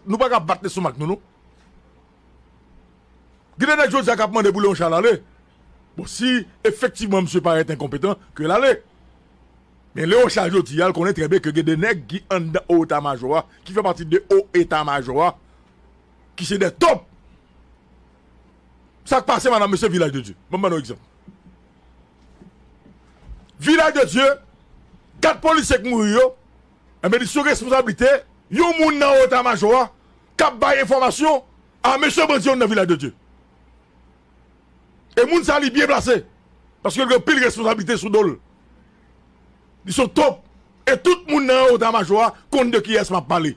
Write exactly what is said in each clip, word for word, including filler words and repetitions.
Nou pa ka bat lestomak nou, non. Gen de nèg jodi a k ap mande pou Léon Charles ale. Bon, si efektivman misye parèt enkonpetan, ke l ale. Men Léon Charles jodi a, l konnen trè byen ke gen de nèg ki anndan o eta majò a, ki fè pati de o eta majò a, ki se de top. Sa k pase, madanm, mesye, Vilaj de Dye? Ban m ban nou egzanp. Vilaj de Dye, kat polisye k mouri yo, enben, li sou responsablite yon moun nan o eta majò a k ap bay enfòmasyon a mesye bandi yo nan Vilaj de Dye. E moun sa, li byen plase, paske l gen anpil responsablite sou do l. Li se yon top. E tout moun nan o eta majò a konn de kiyès m ap pale.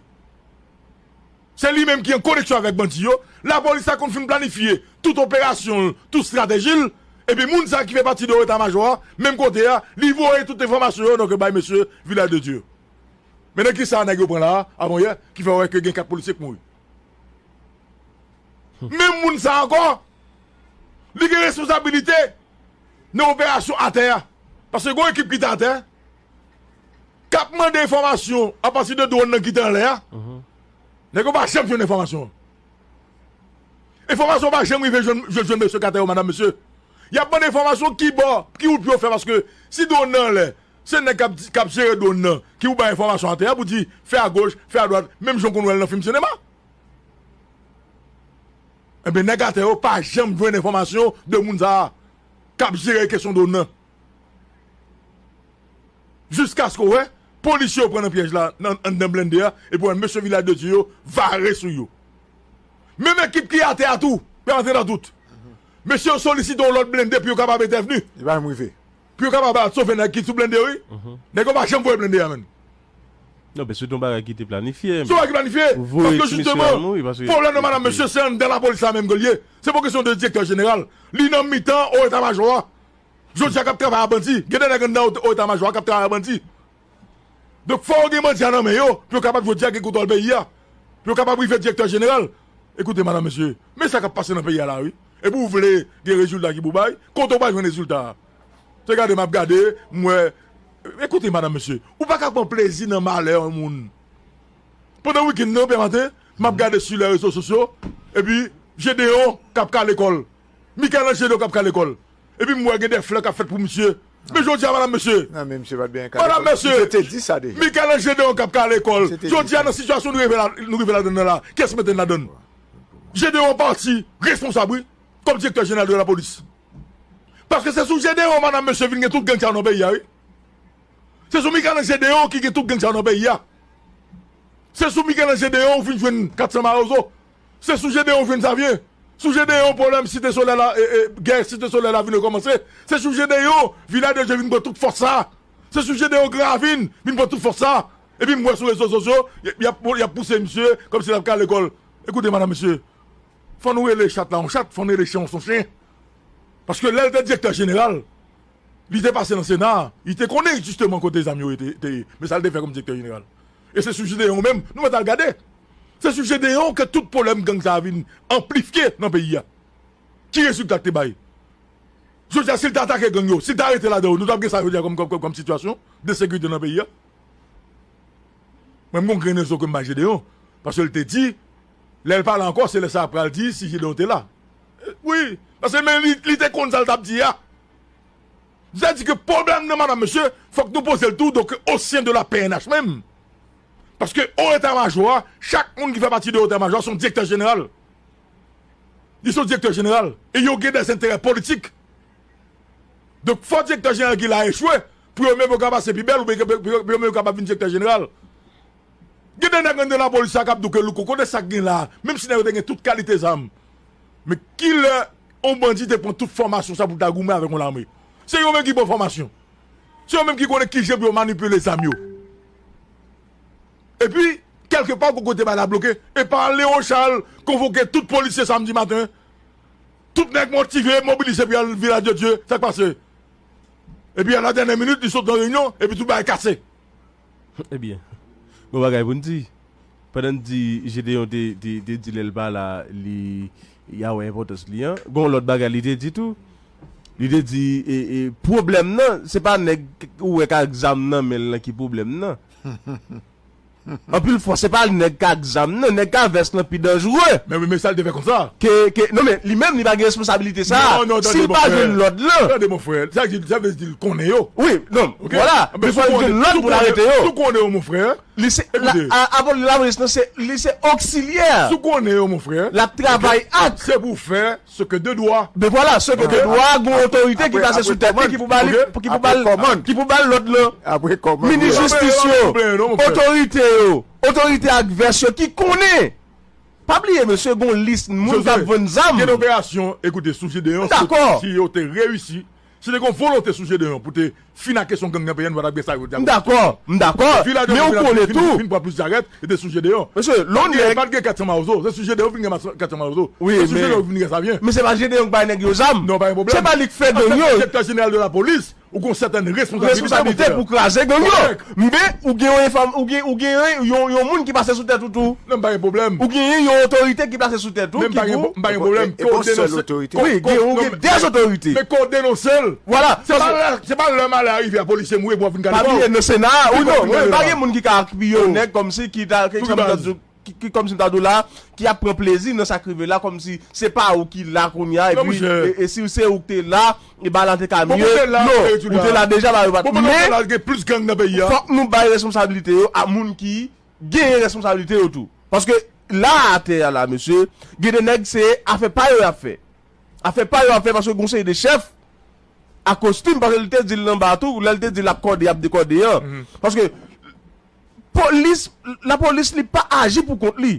Se li menm ki an koneksyon avèk bandi yo. Lapolis la konn fin planifye tout operasyon l, tout estrateji l. Epi moun sa ki fè pati de o eta majò a, menm kote a, li voye tout enfòmasyon yo, donk, bay mesye Vilaj de Dye. Men nan kisa nèg yo pran la a, avan yè, ki fè wè ke gen kat polisye k mouri? Menm moun sa ankò, li gen responsabilite nan operasyon atè a. Paske gen yon ekip ki te atè, k ap mande enfòmasyon apati de dwòn nan ki te anlè a. Nèg yo pa janm jwenn enfòmasyon. Enfòmasyon pa janm rive jwenn, jwenn, jwenn mesye k atè yo, madanm, mesye. Y ap mande enfòmasyon ki bò, ki wout pou yo fè, paske si dwòn nan anlè, se nèg k ap di, k ap jere dwòn nan ki pou bay enfòmasyon atè a pou di fè agoch, fè adwat, menm jan w konn wè l nan fim sinema. Enben, nèg atè yo pa janm jwenn enfòmasyon de moun sa a k ap jere kesyon dwòn nan. Jiskaske w wè, polisye yo pran nan pyèj la, nan, anndan blende a, epi w wè mesye Vilaj de Dye yo vare sou yo. Menm ekip ki atè a tou, pèmèt nan tout. Mesye yo solisite yon lòt blende pou yo kapab entèvni. Li pa janm rive. Pou yo kapab al sove nèg ki sou blende yo, wi. Nèg yo pa janm voye blende a, menm. Non, men se yon bagay ki te planifye. Se yon bagay ki planifye. Paske jisteman, pwoblèm nan, madanm, mesye, se anndan lapolis la menm ke l ye. Se pa kesyon de direktè jeneral. Li nan mitan o eta majò a. Jodi a k ap travay a bandi. Gen de nèg anndan o eta majò a k ap travay a bandi. Donk, fò yo gen bandi a nan men yo, pou yo kapab jodi a gen kontwòl peyi a. Pou yo kapab rive direktè jeneral. Ekoute, madanm, mesye, men sa k ap pase nan peyi a la, wi. Epi w vle gen rezilta ki pou bay, kote w pral jwenn rezilta a? Se gade m ap gade, m wè. Ekoute, madanm, mesye, ou pa ka pran plezi nan malè yon moun. Pandan wikenn nan, Pèmaten, m ap gade sou lè rezo sosyo, epi Gédéon k ap kale kò l. Michel-Ange Gédéon k ap kale kò l. Epi m wè gen de flè k ap fèt pou misye. Men jodi a, madanm, mesye. Non, men misye pa t byen kale kò l. Madanm, mesye. Misye te di sa deja. Michel-Ange Gédéon k ap kale kò l. Misye te di sa. Jodi a, nan sitiyasyon nou rive la, nou rive ladan nan la, kiyès mete n ladan? Gédéon pati responsab, wi, kòm direktè jeneral de lapolis. Paske se sou Gédéon, madanm, mesye, vin gen tout gang sa yo nan peyi a, wi. Se sou Michel-Ange Gédéon ki gen tout gang sa yo nan peyi a. Se sou Michel-Ange Gédéon ou fin jwenn kat san Mawozo. Se sou Gédéon ou jwenn Savyen. Sou Gédéon pwoblèm Site Solèy la, e, e, gè Site Solèy la vin rekòmanse. Se sou Gédéon Vilaj de Dye vin pran tout fòs sa a. Se sou Gédéon Gran Ravin vin pran tout fòs sa a. Epi m wè sou rezo sosyo, y, y ap, y ap pouse misye kòmsi l ap kale kò l. Ekoute, madanm, mesye, fò nou rele chat la yon chat, fò nou rele chen yon chen. Paske lè l te direktè jeneral, li te pase nan Sena, li te konnen jisteman kote zam yo te, te ye. Men sa l te fè kòm direktè jeneral. E se sou Gédéon menm, nou mèt al gade. Se sou Gédéon ke tout pwoblèm gang sa a vin anplifye nan peyi a. Ki rezilta l te bay? Jodi a, si l ta atake gang yo, si l ta rete ladan yo, nou t ap gen sa jodi a kòm, kòm, kòm, kòm sitiyasyon de sekirite nan peyi a? Mwen, m gon grenn rezon ke m bay Gédéon. Paske l te di, lè l pale ankò, se lè sa a pral di si Gédéon te la. Wi, paske men li, li te konn sa l t ap di a. Sa di ke pwoblèm nan, madanm, mesye, fòk nou poze l tou, donk, o sen de la P N H menm. Paske o eta majò a, chak moun ki fè pati de o eta majò a se yon direktè jeneral. Li se yon direktè jeneral. E yo gen dèzenterè politik. Donk, fò direktè jeneral ki la echwe, pou yo menm yo ka pase pi bèl, oubyen ke, pou yo, pou yo menm yo kapab vin direktè jeneral. Gen de nèg anndan lapolis la k ap di w ke Louko, kote sa k gen la a? Menm si nèg yo te gen tout kalite zam. Men kilè yon bandi te pran tout fòmasyon sa pou l ta goumen avèk yon lame? Se yo menm ki pran fòmasyon. Se yo menm ki konnen kijan pou yo manipile zam yo. Epi, kèlkepa, gon kote bagay la bloke. E pa Léon Charles konvoke tout polisye samdi maten. Tout nèg motive, mobilize pou y al Vilaj de Dye. Sa k pase? Epi, a la dènyè minit, li sot nan reyinyon, epi tout bagay kase. Ebyen, gon bagay pou n di. Pandan n di Gédéon te, te, te di lè l pa la, li, y a wè enpòtans li an. Gon lòt bagay li te di tou. Li te di, e, e, pwoblèm nan, se pa nèg ou wè k ak zam nan men l lan ki pwoblèm nan. Anpil fwa, se pa nèg k ak zam, non, nèg k ak vès lan pi danjere. Men wi, men sa l te fè konsa. Ke, ke, non, men li menm, li pa gen responsabilite sa. Non, non, si l pa jwenn lòd lan. Tande, mon frè. Sa, sa vle di l konnen yo. Wi, non, vwala. Men fò l jwenn lòd pou l arete yo. Si w konnen yo, mon frè. Li se, la, a, a, lapolis, non, se, li se oksilyè. Si w konnen yo, mon frè. L ap travay ak. Se pou fè ce que de droit. Ben vwala, ce que de droit, gon otorite ki plase sou tèt li, ki pou ba li, ki pou ba l, ki pou ba l lòd lan. Minis jistis yo, otorite yo, otorite ak vès yo ki konnen. Pa bliye, mesye, gon lis moun k ap vann zam. Gen operasyon, ekoute, sou Jedeon, si yo te reyisi, si te gon volonte sou Jedeon pou te fin ak kesyon gang nan peyi a, nou pa t ap gen sa yo di a. M dakò, m dakò. Men ou konnen tou. Fin pran plis jarèt, e te sou Jedeon. Mesye, lè yon nèg. Pa t gen kat san mawozo, se sou Jedeon fin gen kat san mawozo. Wi, se sou Jedeon fin gen sa vyen. Men se pa Jedeon k bay nèg yo zam. Non, pa gen pwoblèm. Se pa li k fè gang yo. Direktè jeneral de la polis, ou gon sètèn responsabilite pou kraze gang yo. Men ou gen yon enfòm, ou gen, ou gen yon, yon moun ki pase sou tèt ou tou. Non, m pa gen pwoblèm. Ou gen yon otorite ki plase sou tèt ou ki pou. M pa gen pwoblèm. Wi, gen, ou gen de otorite. Men ke w denonse l. Vwala. Se pa lè, se pa lè malè a rive a polisye mouri pou w ap vin gade kò w. Pa bliye nan Sena a, wi, non, pa gen moun ki ka apiye yon nèg kòmsi ki ta, ki, ki, kòmsi m ta di w la, ki ap pran plezi nan sa k rive la, kòmsi se pa ou ki la kounye a, epi, e, e si se ou k te la, e bagay la te ka mye. Non, ou te la deja, bagay yo pa t. Men, fòk nou bay responsabilite yo a moun ki genyen responsablite yo tou. Paske la atè a la, mesye, gen de nèg se afè pa yo y ap fè. Afè pa yo y ap fè paske gon seri de chèf a kostim, paske li te di l anba tou, lè l te di l ap kòde, y ap dekòde an. Paske polis, lapolis li pa aji pou kont li.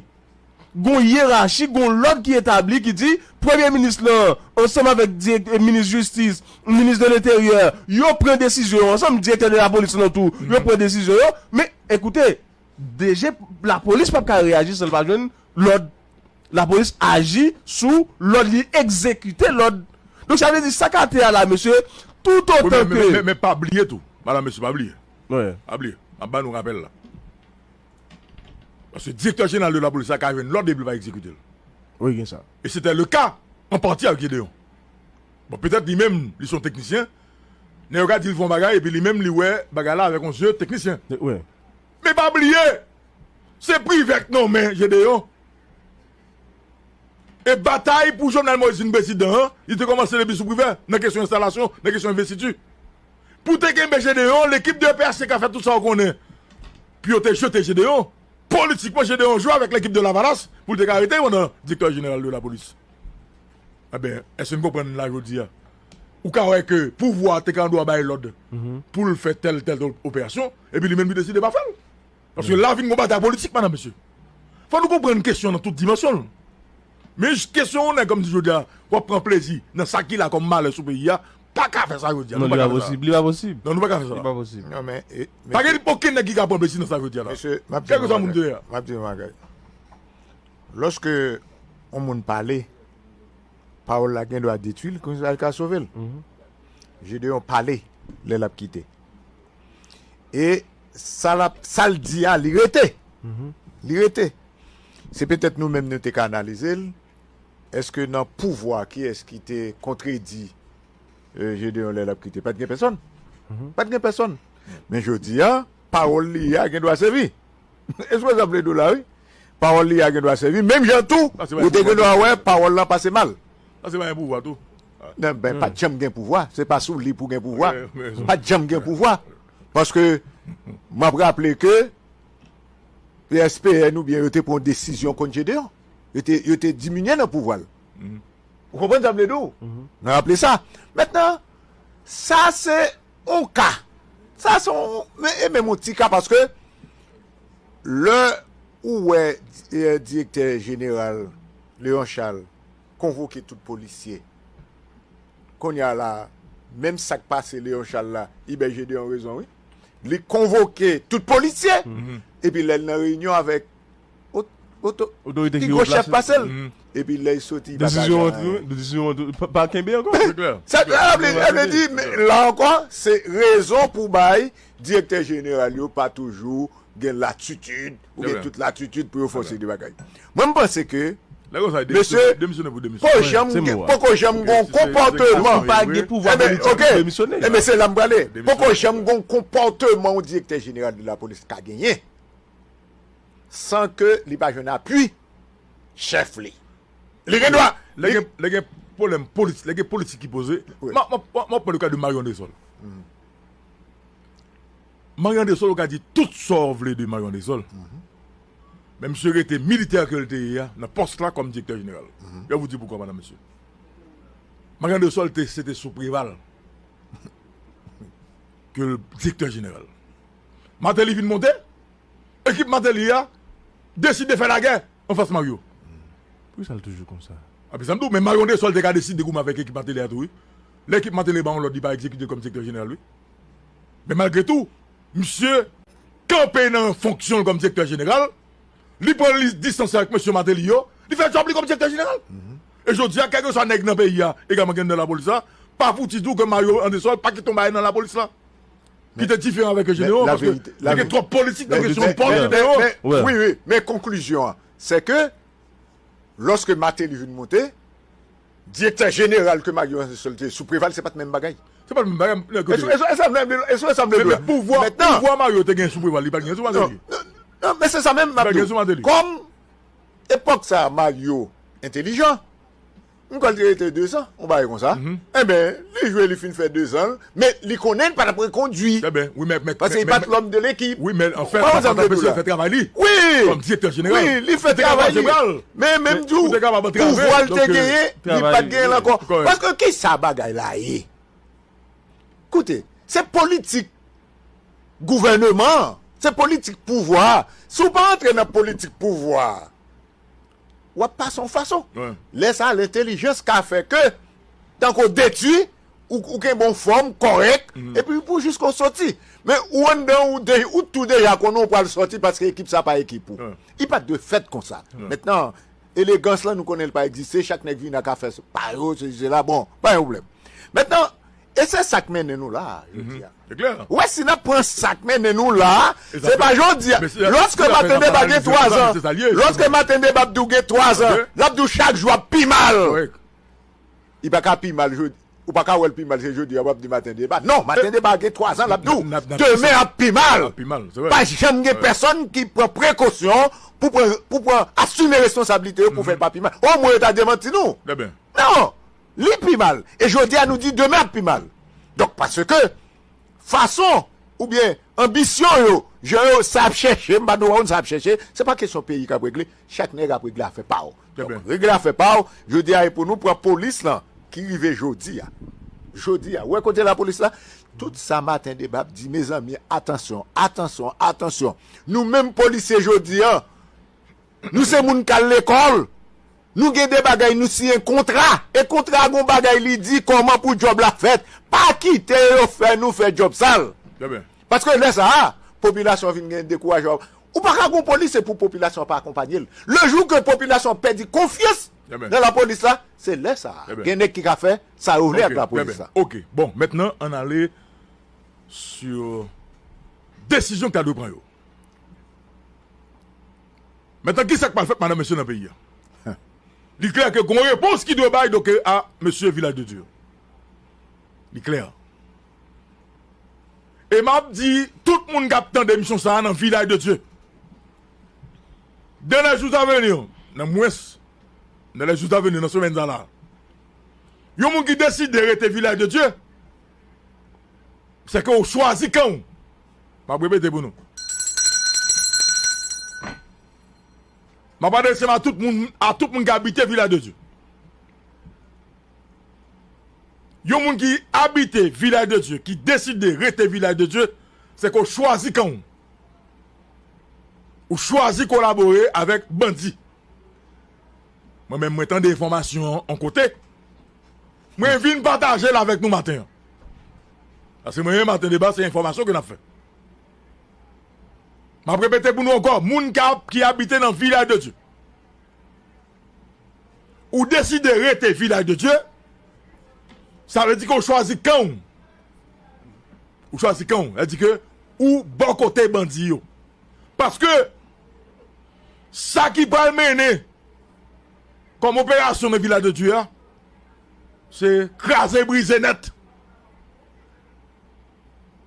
Gon yerachi, gon lòd ki etabli ki di, premye minis lan, ansanm avèk dirèk-, minis jistis, minis de lenteryè, yo pran desizyon yo ansanm, direktè de lapolis lan tou, yo pran desizyon yo. Men, ekoute, D G lapolis p ap ka reyaji san l pa jwenn lòd. Lapolis aji sou lòd, li egzekite lòd. Donk, sa vle di, sa k atè a la, mesye, toutotan ke. Men, men, men pa bliye tou, madanm, mesye, pa bliye. Pa bliye. M ap ba nou rapèl la. Paske direktè jeneral de lapolis la ka jwenn lòd epi l pa egzekite l. Wi, gen sa. E se te le ka an pati avèk Gedeon. Bon, petèt li menm, li se yon teknisyen. Nèg yo ka di l fè yon bagay, epi li menm, li wè bagay la avèk yon zye teknisyen. Men pa bliye, se Privè k nonmen Gedeon. E batay pou Jovenel Moïse vin prezidan an, li te kòmanse depi sou Privè, nan kesyon enstalasyon, nan kesyon envestiti. Pou te kenbe Gedeon, lekip de E P H T K fè tout sa w konnen pou yo te jete Gedeon. Politikman, Gedeon jwe avèk lekip de Lavalas pou l te ka rete pandan direktè jeneral de lapolis. Enben, èske n konprann la jodi a? Ou ka wè ke pouvwa a te ka andwa bay lòd pou l fè tèl, tèl, tèl operasyon, epi li menm li deside pa fè l. Paske la vin gon batay politik, madanm, mesye. Fò nou konprann kesyon nan tout dimansyon l. Men kesyon yon nèg kòm di jodi a, w ap pran plezi nan sa ki la kòm malè sou peyi a, pa ka fè sa jodi a. Non, li pa posib, li pa posib. Non, nou pa ka fè sa. Li pa posib. Non, men, e, pa gen okenn nèg ki ka pran plezi nan sa jodi a la. Mesye, m ap di nou yon bagay. M ap di nou yon bagay. Lòske yon moun pale, pawòl la gen dwa detwi l, konsa l ka sove l. Gedeon pale lè l ap kite. E sa l ap, sa l di a, li rete. Li rete. Se petèt nou menm nou te ka analize l. Èske nan pouvwa, kiyès ki te kontredi, e, Gedeon lè l ap kite? Pa t gen pèsonn. Pa t gen pèsonn. Men jodi a, pawòl li a gen dwa sèvi. Èske w sa vle di w la, wi? Pawòl li a gen dwa sèvi. Menm jan tou, ou te gen dwa wè pawòl lan pase mal. Sa se pa gen pouvwa tou. Non, ben, pa t janm gen pouvwa. Se pa sou li pou gen pouvwa. Pa t janm gen pouvwa. Paske, m ap raple ke P S P N oubyen yo te pran yon desizyon kont Gedeon. Yo te, yo te diminye nan pouvwa l. Ou konprann sa m vle di w? N a raple sa. Mentnan, sa se yon ka. Sa se yon, men, e menm yon ti ka paske lè ou wè, e, direktè jeneral Léon Charles konvoke tout polisye. Kounye a la, menm sa k pase Léon Charles la, Hubert Gedeon rezon, wi. Li konvoke tout polisye, epi lè l nan reyinyon avèk ot-, oto-, pi gwo chèf pase l. Epi lè l soti, li pa ka gen anyen. Desizyon an tou, pa, pa kenbe ankò. Sa, sa vle, sa vle di, men, la ankò, se rezon pou bay direktè jeneral yo pa toujou gen latitid, oubyen tout latitid pou yo fè yon seri de bagay. Mwen, m panse ke, mesye, poko janm gen, poko janm gen yon konpòteman. Ou pa gen pouvwa politik pou demisyone. Enben, se la m prale. Poko janm gen yon konpòteman yon direktè jeneral de lapolis ka genyen. san ke li pa jwenn apui chèf li. Li gen dwa. Lè gen, lè gen pwoblèm politik, lè gen politik ki poze, m ap pran le ka de Marion Andrésol. Marion Andrésol, ou ka di tout sa w vle de Marion Andrésol. Men misye rete militè ke l te ye a, nan pòs la kòm direktè jeneral. Je vous dis pourquoi, madame, mesye. Marion Andrésol, se te sou Preval ke l direktè jeneral. Martelly vin monte, ekip Martelly a deside fè lagè anfas Mario. Poukisa l toujou konsa? Api sa m di w, men Mario Andrésol te ka deside goumen avèk ekip Martelly a tou, wi. Lè ekip Martelly ba yon lòd, li pa egzekite l kòm direktè jeneral, wi. Men malgre tou, misye kanpe nan fonksyon l kòm direktè jeneral, li pran li distans avèk mesye Martelly yo, li fè djòb li kòm direktè jeneral. E jodi a, kèlkeswa nèg nan peyi a, egalman ki anndan lapolis la, pa fouti di w ke Mario Andrésol pa kite yon bagay nan lapolis la ki te diferan avèk Eugénio, paske te gen twòp politik nan kesyon pòs de yo. Wi, wi, men konklizyon an, se ke lòske Martelly vin monte, direktè jeneral ke Mario Andrésol te sou Preval, se pa t menm bagay. Se pa t menm bagay. Pouvwa Mario te gen sou Preval, li pa t gen sou Martelly. Non, men se sa menm m ap di w. Kòm epòk sa a Mario entelijan, m kwè l te rete dezan, yon bagay konsa. Enben, li jwe, li fin fè dezan l, men li konnen l pa t ap rekondui. Paske li pa t lòm de lekip. Wi, men anfèt, sa pa t anpeche l fè travay li. Wi, kòm direktè jeneral. Wi, li fè travay li. Men, men m di w, pouvwa l te genyen, li pa t genyen l ankò. Paske kisa bagay la ye? Koute, se politik gouvèneman an, se politik pouvwa a. Si w pa antre nan politik pouvwa a, w ap pase yon fason. Lè sa a, lentelijans ka fè ke, tankou w detwi, ou, ou kenbe yon fòm kòrèk, epi pou jiska w soti. Men ou anndan, ou, de, ou tou deja konnen w pral soti paske ekip sa pa ekip ou. Li pa t dwe fèt konsa. Mentnan, elegans lan, nou konnen l pa egziste, chak nèg vin ak afè pa yo, sesi, sela, bon, pa gen pwoblèm. Mentnan, e se sa k mennen nou la a, jodi a. Ou wè, si n ap pran sa k mennen nou la a, se pa jodi a. Lòske Maten Deba gen twazan, lòske Maten Deba ap di w gen twazan, l ap di w chak jou ap pi mal. Li pa ka pi mal jodi. Ou pa ka wè l pi mal, se jodi a w ap di Maten Deba. Non, Maten Deba gen twazan, l ap di w demen ap pi mal. Pa janm gen pèsonn ki pran prekosyon pou pran, pou pran, asime responsablite yo pou fè l pa pi mal. Omwen yo ta demanti nou. Non, li pi mal. E jodi a nou di demen ap pi mal. Donk, paske fason oubyen anbisyon yo, jan yo, sa y ap chèche, m pa tro konn sa y ap chèche, se pa kesyon peyi k ap regle, chak nèg ap regle afè pa w. Donk, regle afè pa w, jodi a e pou nou pran polis lan ki rive jodi a. Jodi a, ou wè kote lapolis la? Tout sa Maten Deba ap di, mezanmi, atansyon, atansyon, atansyon. Nou menm polisye jodi a, nou se moun k al lekòl. Nou gen de bagay nou siyen kontra. E kontra a gon bagay li di kòman pou djòb la fèt. Pa kite yo fè nou fè djòb sal. Paske lè sa a, popilasyon vin gen dekouraje. Ou pa ka gon polis epi popilasyon an pa akonpanye l. Le jou ke popilasyon an pèdi konfyans nan lapolis la, se lè sa a gen nèg ki ka fè sa yo vle ak lapolis la. Ok, bon, mentnan ann ale sou desizyon k ta dwe pran yo. Mentnan, kisa k pral fèt, madanm, mesye, nan peyi a? Li klè ke gon repons ki dwe bay, donk, a mesye Vilaj de Dye. Li klè. E m ap di tout moun k ap tande emisyon sa a nan Vilaj de Dye, dans les jours à venir, nan mwens, dans les jours à venir, nan semèn sa la, yon moun ki deside rete Vilaj de Dye, se ke ou chwazi kan w. M ap repete pou nou. M ap adrese m a tout moun, a tout moun ki abite Vilaj de Dye. Yon moun ki abite Vilaj de Dye, ki deside rete Vilaj de Dye, se ke w chwazi kan w. Ou chwazi kolabore avèk bandi. Mwen menm, mwen tande enfòmasyon an yon kote. Mwen vin pataje l avèk nou maten an. Paske mwen menm, Maten Deba, se enfòmasyon ke n ap fè. M ap repete pou nou ankò, moun k ap, ki abite nan Vilaj de Dye, ou deside rete Vilaj de Dye, sa vle di ke w chwazi kan w. Ou chwazi kan w. Sa vle di ke ou bò kote bandi yo. Paske sa ki pral mennen kòm operasyon nan Vilaj de Dye a, se kraze brize nèt.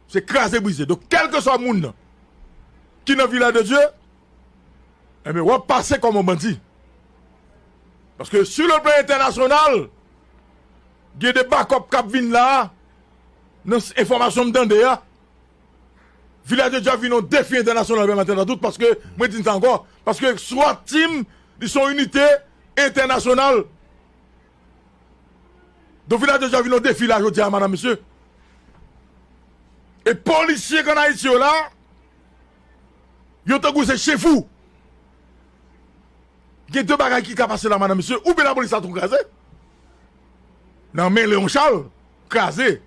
Se kraze brize. Donk, kèlkeswa moun nan ki nan Vilaj de Dye, Enben, w ap pase kòm yon bandi. Paske sou le plan entènasyonal, gen de bakòp k ap vin la a, nan s- enfòmasyon m tande a, Vilaj de Dye ap vin yon defi entènasyonal, pèmèt tout, paske, mwen di n sa ankò, paske SWAT team, li se yon inite entènasyonal. Donk, Vilaj de Dye ap vin yon defi la, jodi a, madanm, mesye. E polisye k ann Ayiti yo la, yo tankou se chen fou. Gen de bagay ki ka pase la, madanm, mesye. Oubyen lapolis la tou kraze. Nan men Leon Charles, kraze.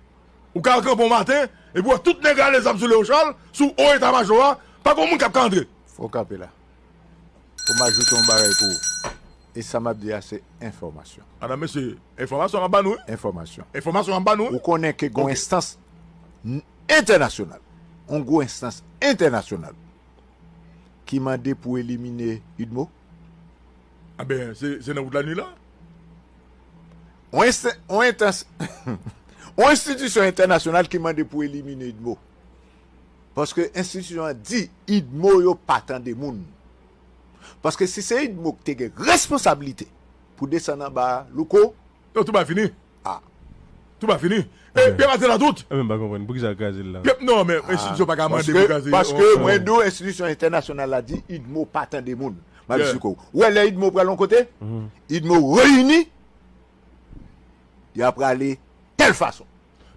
Ou ka al kanpe yon maten, epi w wè tout nèg rale zam sou Leon Charles, sou o eta majò a, pa gen moun k ap ka antre. Fò w kanpe la. Fò m ajoute yon bagay pou ou. E sa m ap di a, se enfòmasyon. Madanm, mesye, enfòmasyon m ap ba nou, wi. Enfòmasyon. Enfòmasyon m ap ba nou, wi. Ou konnen ke gen yon enstans n- entènasyonal, yon gwo enstans entènasyonal ki mande pou elimine UDMO? Anben, se, se nan wout lannuit la? Yon enst- yon enstans- yon enstitisyon entènasyonal ki mande pou elimine UDMO. Paske enstitisyon an di UDMO yo pa tande moun. Paske si se UDMO ki te gen responsablite pou desann anba a, Louko, non, tou bagay fini. Ah. Tou bagay fini. E, pye maten la tout. E men, m pa konprann. Poukisa yo kraze l la? Pye, non, men enstitisyon pa ka mande pou kraze. Paske mwen di w, enstitisyon entènasyonal la di UDMO pa tande moun. M ap esplike w. Ou wè lè UDMO pral yon kote, UDMO reyini, y ap prale tèl fason.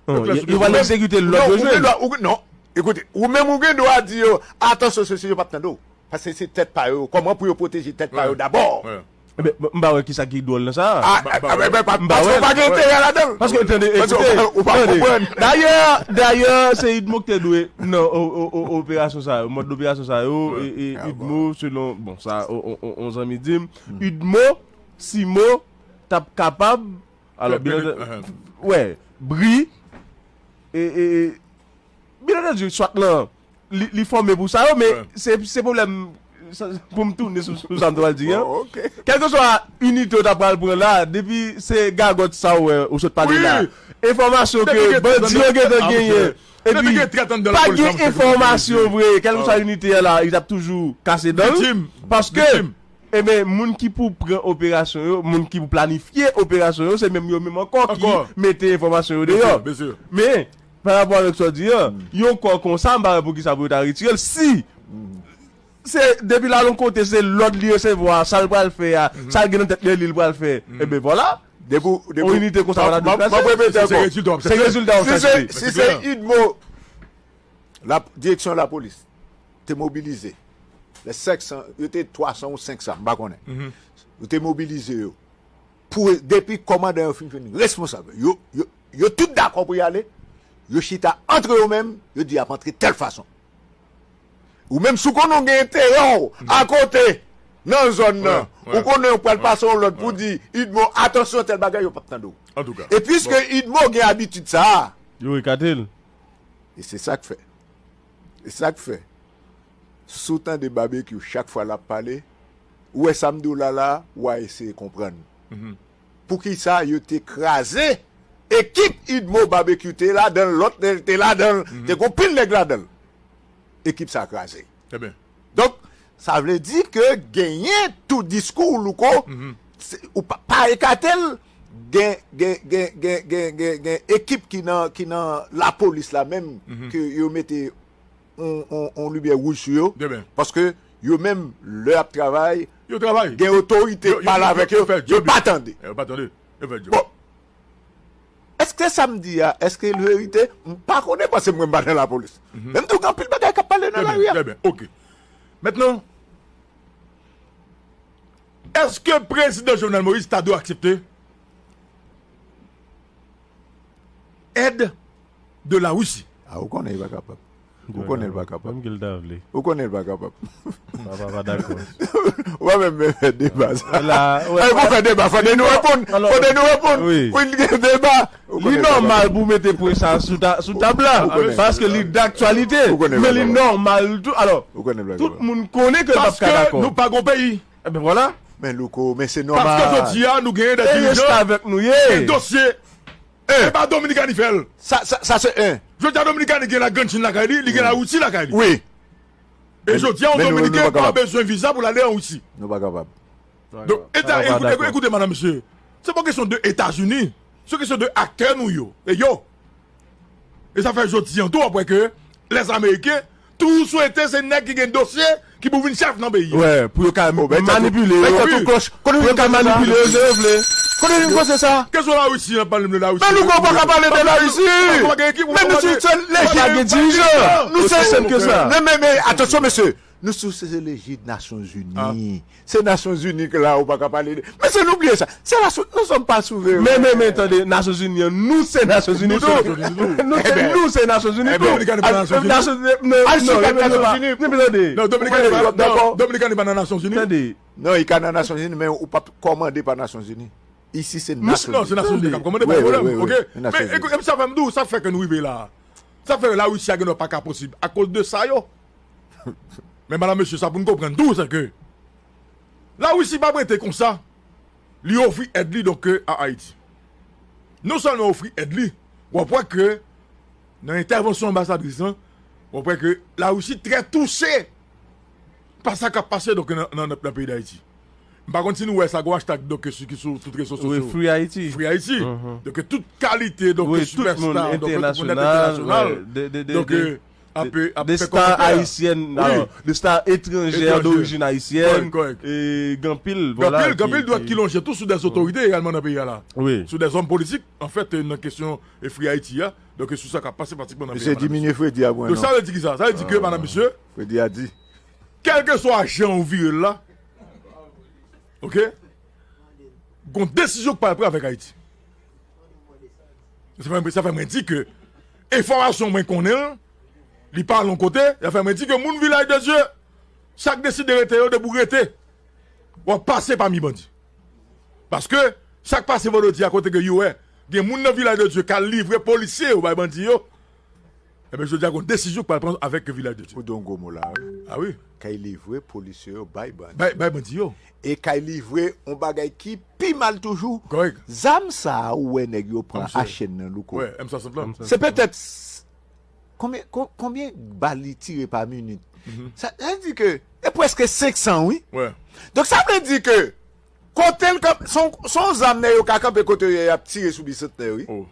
Non, yo, yo pral egzekite lòd yo jwenn. Non, ou gen dwa, ou gen, non. Ekoute, ou menm ou gen dwa di yo, atansyon, se, se yo p ap tande w. Paske se tèt pa yo. Kòman pou yo pwoteje tèt pa yo dabò? Ebyen, m pa wè kisa ki dwòl nan sa. Ah, ah, ah, pa, paske w pa gen enterè ladan l. Paske, tande, ekoute, ou pa konprann. Dayè, dayè, se UDMO ki te dwe nan o- o- o- operasyon sa yo, mòd operasyon sa yo, e, e UDMO, selon, bon, sa, on, on, on, on zanmi di m, UDMO, CIMO, t ap kapab, alò, byen antandi, wè, bri, e, e, e, byen antandi, SWAT lan, li, li fòme pou sa yo, men se, se pwoblèm, sa, pou m tounen sou, sou sa m t ap di an. Kèlkeswa inite yo ta pral pran la, depi se gagòt sa w wè, ou sot pale la, enfòmasyon ke bandi yo gentan genyen, epi pa gen enfòmasyon vre, kèlkeswa inite a la, li t ap toujou kase dan l, paske Ebyen, moun ki pou pran operasyon yo, moun ki pou planifye operasyon yo, se menm yo menm ankò ki mete enfòmasyon yo deyò. Men, pa rapò avèk sa w di an, yon kò konsa, m pa wè poukisa pou yo ta retire l. Si se depi l al yon kote, se lòd li resevwa, sa l pral fè a, sa l gen nan tèt li, li pral fè. Ebyen, vwala. Yon inite konsa pa ta dwe kraze. Se rezilta w ap chache. Si se UDMO, direksyon lapolis te mobilize. Lè sèk san, yo te twa san ou senk san, m pa konnen. Yo te mobilize yo. Pou, depi kòmandan yo fin jwenn responsab, yo, yo, yo tout dakò pou y ale. Yo chita antre yo menm, yo di y ap antre tèl fason. Ou menm, si w konnen w gen enterè w akote nan zòn nan, ou konnen w pral pase yon lòd pou di, UDMO, atansyon, tèl bagay, yo p ap tande w. E piske UDMO gen abitid sa a, yo ekate l. E se sa k fè. E sa k fè, si w tande Babekyou chak fwa l ap pale, ou wè sa m di w la la, w a eseye konprann. Poukisa yo te kraze ekip UDMO? Babekyou te ladan l, lòt te ladan l, te gen anpil nèg ladan l. Ekip sa kraze. Donk, sa vle di ke genyen tou diskou Louko, se- ou pa, pa ekate l, gen, gen, gen, gen, gen, gen, gen ekip ki nan, ki nan lapolis la menm, ke yo mete on, on, on limyè wouj sou yo, paske yo menm, lè y ap travay, yo travay, gen otorite pale avèk yo, yo pa tande. Yo pa tande. Yo fè djòb. Bon. Èske sa m di a, èske l verite? M pa konnen, paske mwen m pa nan lapolis. Men m di w gen anpil bagay k ap pale nan lari a. Trè byen, ok. Mentnan, èske prezidan Jovenel Moïse ta dwe aksepte èd de la Russie? Ah, ou konnen li pa kapab. Ou konnen l pa kapab. Menm ke l ta vle. Ou konnen l pa kapab. Papa pa dakò. Ou pa menm fè deba sa. Ay, pou fè deba, fòk nou reponn. Fòk nou reponn. Pou n gen deba. Li nòmal pou mete pwen sa sou ta- sou tab la. Paske li daktyalite. Men li nòmal tou. Alò, tout moun konnen ke l p ap ka dakò. Paske nou pa gon peyi. Ebyen, vwala. Men Louko, men se nòmal. Paske jodi a, nou genyen de dirijan. E reste avèk nou ye. Gen dosye. E pa Dominikani fè l. Sa, sa, sa se en. Jodi a Dominikani gen la Grann Chin lakay li, li gen la Risi lakay li. Wi. E jodi a, yon Dominiken pa bezwen viza pou l ale an Risi. Nou pa kapab. Donk, Eta, ekoute, madanm mesye, se pa kesyon de Etazini, se kesyon de aktè nou yo. E yo, e sa fè jodi an tou, w ap wè ke lèzameriken toujou swete se nèg ki gen dosye ki pou vin chèf nan peyi a. Wè, pou yo ka manipile yo. Pou yo ka manipile yo jan yo vle. Kote nou koze sa? Kesyon Larisi an, pale m de Larisi. Men nou pa ka pale de Larisi. Men nou se yon lejit dirijan. Nou se sèl ke sa. Men, men, men, atansyon, mesye. Nou sou se lejit Nasyonzini. Se Nasyonzini ke la ou pa ka pale de. Mesye, nou bliye sa. Se la, nous sommes pas souverains. Men, men, men, tande, Nasyonzini an, nou se Nasyonzini tou. Nou se, nou se Nasyonzini tou. Dominikan pa nan Nasyonzini. Non, Dominikan pa nan Nasyonzini. Tande. Non, li ka nan Nasyonzini, men ou p ap kòmande pa Nasyonzini. Isi se Nasyonzini. Non, se Nasyonzini k ap kòmande, pa pwoblèm. Ok. Men, ekout, sa fè m di w, sa fè ke nou rive la. Sa fè Larisi a gen dwa pa ka posib akoz de sa yo. Men madanm mesye, sa pou n konprann tou, se ke Larisi p ap rete konsa. Li ofri èd li, donk, a Ayiti. Non sèlman ofri èd li, w ap wè ke nan entèvansyon anbasadris lan, w ap wè ke Larisi trè touche pa sa k ap pase, donk, nan, nan, nan peyi Dayiti. M pa konn si nou wè sa, gon hashtag, donk, ki sou tout rezo sosyo. Free Haiti. Free Haiti. Donk, tout kalite, donk, sipèsta, donk, tout moun entènasyonal, donk, ap, ap fè kòmantè. Des stars haïtiennes, alors, des stars étrangères d'origine haïtienne. Gen anpil, vwala, gen anpil dwèt ki lonje tou sou des otorite egalman nan peyi a la. Sou des hommes politiques, anfèt, nan kesyon Free Haiti a. Donk, sou sa k ap pase pratikman nan peyi a. Misye diminye Fredi a pou en an. Donk, sa vle di ki sa? Sa vle di ke, madanm mesye, Fredi a di. Kèlkeswa jan ou vire l la, ok? Gon desizyon k pral pran avèk Ayiti. Sa fè, sa fè mwen di ke enfòmasyon mwen konnen l, li pa al yon kote, sa fè mwen di ke moun Vilaj de Dye, sa k deside rete yo, depi w rete, w ap pase pami bandi. Paske, sa k pase vandredi a kote ke yo wè, gen moun nan Vilaj de Dye k al livre polisye yo bay bandi yo, Ebyen, jodi a, gon desizyon k pral pran avèk Vilaj de Dye. Ou di yon gwo mo la, wi. A wi. Kay livre polisye yo bay bandi. Bay, bay bandi yo. E kay livre yon bagay ki pi mal toujou. Kòrèk. Zam sa a ou wè nèg yo pran a chèn nan, Louko. Wè, M swasant lan. Se petèt s-, konbyen, kon-, konbyen bal li tire pa minit? Sa, sa vle di ke e prèske senk san, wi. Wè. Donk, sa vle di ke kote l kanpe, se yon, se yon zam nèg yo ka kanpe kote yo ye, y ap tire sou Bisantnè, wi. Oh.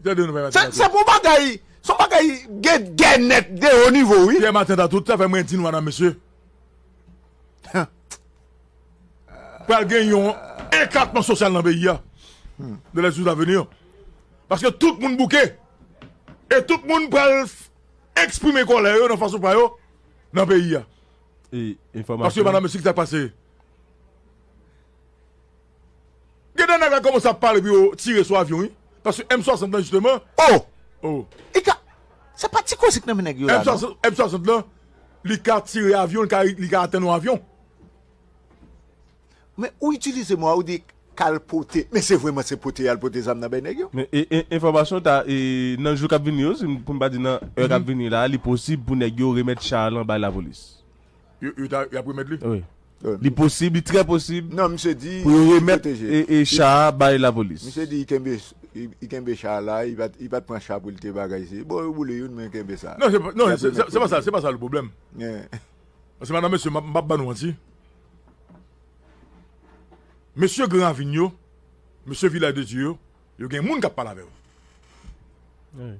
Se, se pou bagay, se yon bagay de, de nèt, de wo nivo, wi. Pierre Martin ta tout, sa fè mwen di nou, madanm mesye. Pral gen yon eklatman sosyal nan peyi a. Dans les jours à venir. Paske tout moun bouke. E tout moun pral f-, eksprime kòlè yo nan fason pa yo nan peyi a. E enfòmasyon. Paske, madanm mesye, ki sa k pase? Gen de nèg la kòmanse ap pale pou yo tire sou avyon, wi. Paske M swasant lan, jisteman. Oh! Oh. Li ka, se pa ti koze k nan men nèg yo la, non? M swasant, M swasant lan, li ka tire avyon, li ka, li ka atenn yon avyon. Men ou itilize mo a, ou di k al pote. Men se vrèman se pote y al pote zam nan bay nèg yo? Men e, e, enfòmasyon ta, e, nan jou k ap vini yo, si m, pou m pa di nan è k ap vini la, li posib pou nèg yo remèt cha lan bay lapolis. Yo, yo ta, y ap remèt li? Wi. Li posib, li trè posib. Non, misye di pou yo remèt e, e cha a bay lapolis. Misye di li kenbe, li, li kenbe cha a la, li pa t, li pa t pran cha pou li te bagay se. Bon, yo boule youn, men kenbe sa. Non, se pa, non, se, se, se pa sa, se pa sa le pwoblèm. Paske madanm mesye, m ap, m ap ba nou manti. Mesye Gran Ravin yo, mesye Vilaj de Dye yo, yo gen moun k ap pale avè yo. Wi.